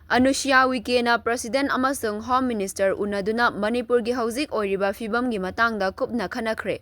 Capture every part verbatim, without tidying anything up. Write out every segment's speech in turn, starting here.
ꯑꯅꯨꯁꯨꯏꯌꯥ ꯎꯏꯀꯦꯅ President ꯑꯃꯁꯨꯡ Home Minister ꯎꯅꯗꯨꯅ ꯃꯅꯤꯄꯨꯔꯒꯤ ꯍꯧꯖꯤꯛ ꯑꯣꯏꯔꯤꯕ ꯐꯤꯕꯝꯒꯤ ꯃꯇꯥꯡꯗ ꯀꯨꯞꯅ ꯈꯟꯅꯈ꯭ꯔꯦ꯫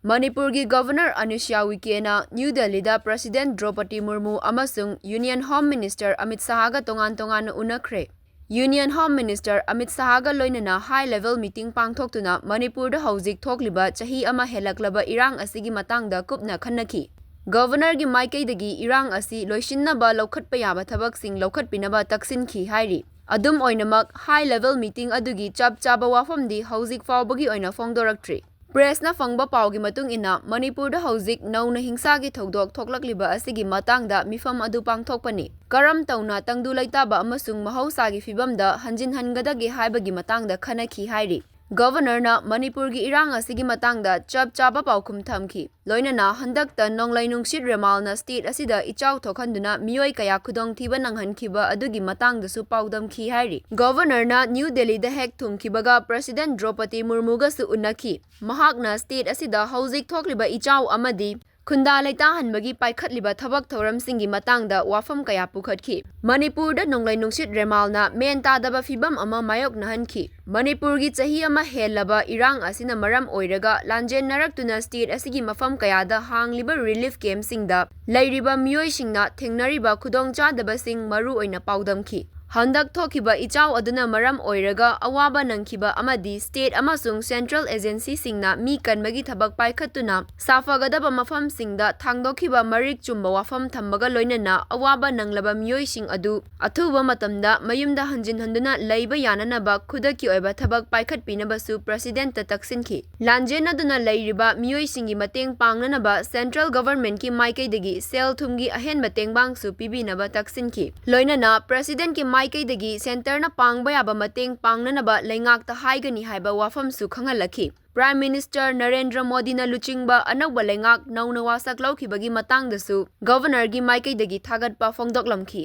ꯃꯅꯤꯄꯨꯔꯒꯤ Governor ꯑꯅꯨꯁꯨꯏꯌꯥ ꯎꯏꯀꯦꯅ ꯅ꯭ꯌꯨ ꯗꯦꯜꯂꯤꯗ President ꯗ꯭ꯔꯧꯄꯗꯤ ꯃꯨꯔꯃꯨ ꯑꯃꯁꯨꯡ Union Home Minister ꯑꯃꯤꯠ ꯁꯥꯍꯒ ꯇꯣꯉꯥꯟ ꯇꯣꯉꯥꯟꯅ ꯎꯅꯈ꯭ꯔꯦ꯫ Union Home Minister ꯑꯃꯤꯠ ꯁꯥꯍꯒ ꯂꯣꯏꯅꯅ high level meeting ꯄꯥꯡꯊꯣꯛꯇꯨꯅ ꯃꯅꯤꯄꯨꯔꯗ ꯍꯧꯖꯤꯛ ꯊꯣꯛꯂꯤꯕ ꯆꯍꯤ ꯑꯃ ꯍꯦꯜꯂꯛꯂꯕ ꯏꯔꯥꯡ ꯑꯁꯤꯒꯤ ꯃꯇꯥꯡꯗ ꯀꯨꯞꯅ ꯈꯟꯅꯈꯤ꯫ Governorꯒꯤ ꯃꯥꯏꯀꯩꯗꯒꯤ ꯏꯔꯥꯡ ꯑꯁꯤ ꯂꯣꯏꯁꯤꯟꯅꯕ ꯂꯧꯈꯠꯄ ꯌꯥꯕ ꯊꯕꯛꯁꯤꯡ ꯂꯧꯈꯠꯄꯤꯅꯕ ꯇꯛꯁꯤꯟꯈꯤ ꯍꯥꯏꯔꯤ꯫ ꯑꯗꯨꯝ ꯑꯣꯏꯅꯃꯛ, high level meeting ꯑꯗꯨꯒꯤ ꯆꯞ ꯆꯥꯕ ꯋꯥꯐꯝꯗꯤ ꯍꯧꯖꯤꯛ ꯐꯥꯎꯕꯒꯤ ꯑꯣꯏꯅ ꯐꯣꯡꯗꯣꯔꯛꯇ꯭ꯔꯤ꯫ Pressꯅ ꯐꯪꯕ ꯄꯥꯎꯒꯤ ꯃꯇꯨꯡ ꯏꯟꯅ, ꯃꯅꯤꯄꯨꯔꯗ ꯍꯧꯖꯤꯛ ꯅꯧꯅ ꯍꯤꯡꯁꯥꯒꯤ ꯊꯧꯗꯣꯛ ꯊꯣꯛꯂꯛꯂꯤꯕ ꯑꯁꯤꯒꯤ ꯃꯇꯥꯡꯗ ꯃꯤꯐꯝ ꯑꯗꯨ ꯄꯥꯡꯊꯣꯛꯄꯅꯤ꯫ ꯀꯔꯝ ꯇꯧꯅ ꯇꯪꯗꯨ ꯂꯩꯇꯥꯕ ꯑꯃꯁꯨꯡ ꯃꯍꯧꯁꯥꯒꯤ ꯐꯤꯕꯝꯗ ꯍꯟꯖꯤꯟꯍꯟꯒꯗꯒꯦ ꯍꯥꯏꯕꯒꯤ ꯃꯇꯥꯡꯗ ꯈꯟꯅꯈꯤ ꯍꯥꯏꯔꯤ꯫ Governorꯅ ꯃꯅꯤꯄꯨꯔꯒꯤ ꯏꯔꯥꯡ ꯑꯁꯤꯒꯤ ꯃꯇꯥꯡꯗ ꯆꯞ ꯆꯥꯕ ꯄꯥꯎꯈꯨꯝ ꯊꯝꯈꯤ꯫ ꯂꯣꯏꯅꯅ ꯍꯟꯗꯛꯇ ꯅꯣꯡꯂꯩ ꯅꯨꯡꯁꯤꯠ ꯔꯦꯃꯥꯜꯅ state ꯑꯁꯤꯗ ꯏꯆꯥꯎ ꯊꯣꯛꯍꯟꯗꯨꯅ ꯃꯤꯑꯣꯏ ꯀꯌꯥ ꯈꯨꯗꯣꯡꯊꯤꯕ ꯅꯪꯍꯟꯈꯤꯕ ꯑꯗꯨꯒꯤ ꯃꯇꯥꯡꯗꯁꯨ ꯄꯥꯎꯗꯝꯈꯤ ꯍꯥꯏꯔꯤ꯫ Governorꯅ ꯅ꯭ꯌꯨ ꯗꯦꯜꯂꯤꯗ ꯍꯦꯛ ꯊꯨꯡꯈꯤꯕꯒ President ꯗ꯭ꯔꯧꯄꯗꯤ ꯃꯨꯔꯃꯨꯒꯁꯨ ꯎꯅꯈꯤ꯫ ꯃꯍꯥꯛꯅ state ꯑꯁꯤꯗ ꯍꯧꯖꯤꯛ ꯊꯣꯛꯂꯤꯕ ꯏꯆꯥꯎ ꯑꯃꯗꯤ ꯈꯨꯟꯗꯥ ꯂꯩꯇꯥꯍꯟꯕꯒꯤ ꯄꯥꯏꯈꯠꯂꯤꯕ ꯊꯕꯛ ꯊꯧꯔꯝꯁꯤꯡꯒꯤ ꯃꯇꯥꯡꯗ ꯋꯥꯐꯝ ꯀꯌꯥ ꯄꯨꯈꯠꯈꯤ꯫ ꯃꯅꯤꯄꯨꯔꯗ ꯅꯣꯡꯂꯩ ꯅꯨꯡꯁꯤꯠ ꯔꯦꯃꯥꯜꯅ ꯃꯦꯟ ꯇꯥꯗꯕ ꯐꯤꯕꯝ ꯑꯃ ꯃꯥꯌꯣꯛꯅꯍꯟꯈꯤ꯫ ꯃꯅꯤꯄꯨꯔꯒꯤ ꯆꯍꯤ ꯑꯃ ꯍꯦꯜꯂꯕ ꯏꯔꯥꯡ ꯑꯁꯤꯅ ꯃꯔꯝ ꯑꯣꯏꯔꯒ ꯂꯥꯟꯖꯦꯟꯅꯔꯛꯇꯨꯅ state ꯑꯁꯤꯒꯤ ꯃꯐꯝ ꯀꯌꯥꯗ ꯍꯥꯡꯂꯤꯕ relief campꯁꯤꯡꯗ ꯂꯩꯔꯤꯕ ꯃꯤꯑꯣꯏꯁꯤꯡꯅ ꯊꯦꯡꯅꯔꯤꯕ ꯈꯨꯗꯣꯡꯆꯥꯗꯕꯁꯤꯡ ꯃꯔꯨ ꯑꯣꯏꯅ ꯄꯥꯎꯗꯝꯈꯤ꯫ ꯍꯟꯗꯛ ꯊꯣꯛꯈꯤꯕ ꯏꯆꯥꯎ ꯑꯗꯨꯅ ꯃꯔꯝ ꯑꯣꯏꯔꯒ ꯑꯋꯥꯕ ꯅꯪꯈꯤꯕ ꯑꯃꯗꯤ state ꯑꯃꯁꯨꯡ central agencyꯁꯤꯡꯅ ꯃꯤ ꯀꯟꯕꯒꯤ ꯊꯕꯛ ꯄꯥꯏꯈꯠꯇꯨꯅ ꯁꯥꯐꯒꯗꯕ ꯃꯐꯝꯁꯤꯡꯗ ꯊꯥꯡꯗꯣꯛꯈꯤꯕ ꯃꯔꯤꯛ ꯆꯨꯝꯕ ꯋꯥꯐꯝ ꯊꯝꯕꯒ ꯂꯣꯏꯅꯅ ꯑꯋꯥꯕ ꯅꯪꯂꯕ ꯃꯤꯑꯣꯏꯁꯤꯡ ꯑꯗꯨ ꯑꯊꯨꯕ ꯃꯇꯝꯗ ꯃꯌꯨꯝꯗ ꯍꯟꯖꯤꯟꯍꯟꯗꯨꯅ ꯂꯩꯕ ꯌꯥꯅꯅꯕ ꯈꯨꯗꯛꯀꯤ ꯑꯣꯏꯕ ꯊꯕꯛ ꯄꯥꯏꯈꯠꯄꯤꯅꯕꯁꯨ Presidentꯇ ꯇꯛꯁꯤꯟꯈꯤ꯫ ꯂꯥꯟꯖꯦꯟꯅꯗꯨꯅ ꯂꯩꯔꯤꯕ ꯃꯤꯑꯣꯏꯁꯤꯡꯒꯤ ꯃꯇꯦꯡ ꯄꯥꯡꯅꯅꯕ central governmentꯀꯤ ꯃꯥꯏꯀꯩꯗꯒꯤ ꯁꯦꯜ ꯊꯨꯝꯒꯤ ꯑꯍꯦꯟꯕ ꯇꯦꯡꯕꯥꯡꯁꯨ ꯄꯤꯕꯤꯅꯕ ꯇꯛꯁꯤꯟꯈꯤ꯫ ꯂꯣꯏꯅꯅ Presidentꯀꯤ ꯃꯥꯏꯀꯩꯗꯒꯤ centreꯅ ꯄꯥꯡꯕ ꯌꯥꯕ ꯃꯇꯦꯡ ꯄꯥꯡꯅꯅꯕ ꯂꯩꯉꯥꯛꯇ ꯍꯥꯏꯒꯅꯤ ꯍꯥꯏꯕ ꯋꯥꯐꯝꯁꯨ ꯈꯪꯍꯜꯂꯛꯈꯤ꯫ Prime Minister ꯅꯔꯦꯟꯗ꯭ꯔ ꯃꯣꯗꯤꯅ ꯂꯨꯆꯤꯡꯕ ꯑꯅꯧꯕ ꯂꯩꯉꯥꯛ ꯅꯧꯅ ꯋꯥꯁꯛ ꯂꯧꯈꯤꯕꯒꯤ ꯃꯇꯥꯡꯗꯁꯨ Governorꯒꯤ ꯃꯥꯏꯀꯩꯗꯒꯤ ꯊꯥꯒꯠꯄ ꯐꯣꯡꯗꯣꯛꯂꯝꯈꯤ꯫